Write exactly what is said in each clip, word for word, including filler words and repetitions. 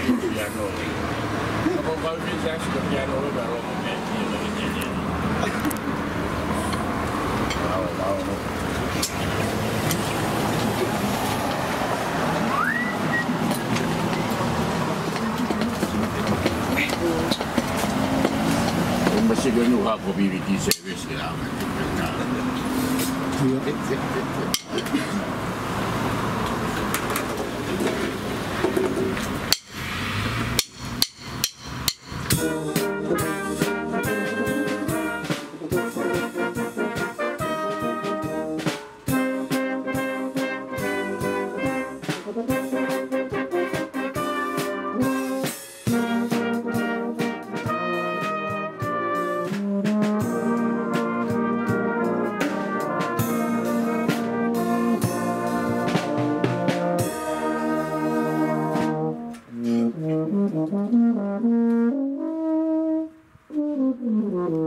Piano. Ako kau bisa suka piano lo baru. Mau, mau. Masih kena uha ko B B T service ya. Iya. Mālō, mālō,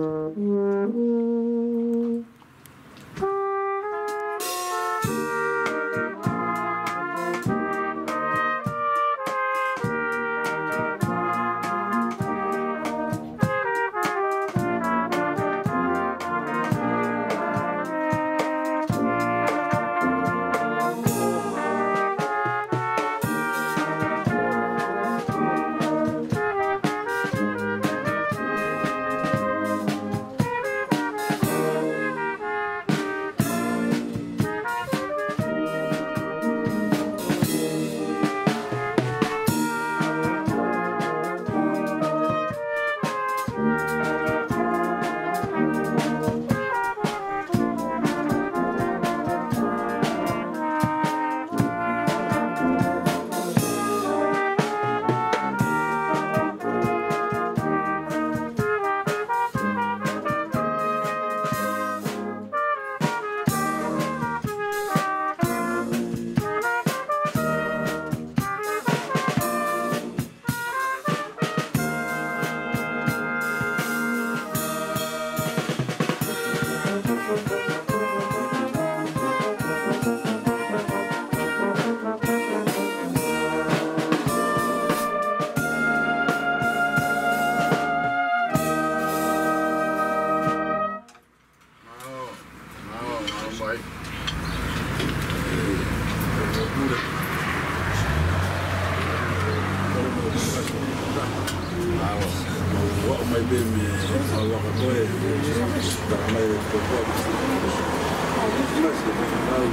mālō, mai. Mālō. Ua mai pē me ua ka koe. Ka mai ko ko. Mālō.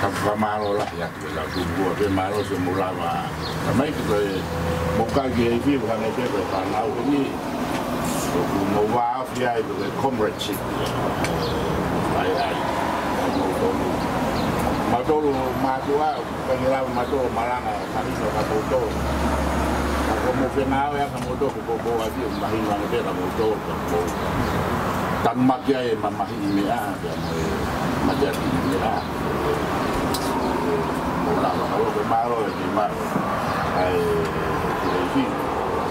Ka fakamālō lahi atu ki he kau tupua pē, mālō siʻomou lava. Ka mai ki he mou kau ki he ifiu hangē pē ko e fānau ko eni. ʻOku mou vāofi ai ko e comradeship. ʻAi, ʻai. Mautolu, mautolu mātuʻa, ka ne lava mautolu malanga, mahino kia moutolu. Ka ko hoʻomou fengāueʻaki ʻa moutolu, ko, ko ʻapi, mahino ange pē kia moutolu, ka ko e tanumaki ai e mamahiʻi meʻa, pea mo e mateakiʻi meʻa. Mou lava, ka ʻoku ou mālō e ki ma, ʻai, ki he ifi,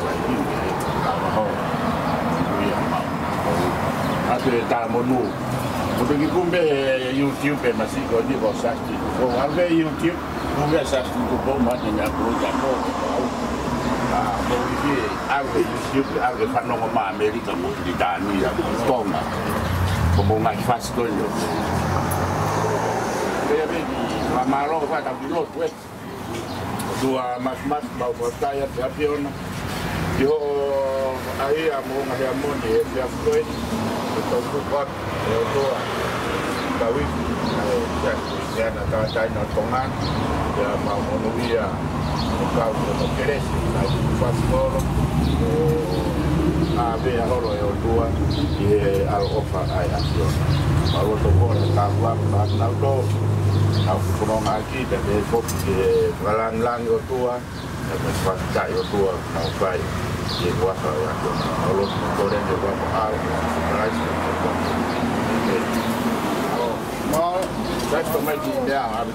ʻai, ki he lava ho, ui a mau. ʻA e talamonū. Ko e kiʻi kumi pē he YouTube ʻe masiʻi ko eni ko Saki. Ko ʻave YouTube, kumi ʻa Saki Tupou, mahino ʻoku ʻi ai e meʻa ko ē ʻoku ou tala. ʻA, ko e ifi, ʻave YouTube, ʻave fanongo mai ʻAmelika mo Pilitānia, mo Tonga. Ko hoʻomou ngaahi fasi ko eni. Pea pē ki, fakamālō, fakamālō, ʻOtua Māfimafi, mau fakafetaʻi atu ki he ʻAfiona. Ki hoʻo ʻai ʻa e moʻunga Heamoni he efiafi ko eni, ke tau kupa, ʻe ʻOtua, tau ifi, ʻa e siasi ko eni ʻa e tangataʻeiki ʻo Tonga, pea mau monūʻia, ʻo kau ki hono kelesi, ʻa e kupu fasikolo, ʻo ʻave ʻa holo ʻe ʻOtua, ʻi he ʻaloʻofa ʻa e ʻAfiona. Mau loto ko e kāpua, ka nau tō, nau kupunonga ki, pea pehē foki ki he fakalāngilangi ʻOtua, pea mo e fakafetaʻi ʻOtua, nau fai, ʻi he huafa ʻo e ʻAfiona. Mau lotu ko e kole ʻi he huafa ʻo Sīsū Kalaisi, ʻēmeni. Mau, that's the mighty name, I'm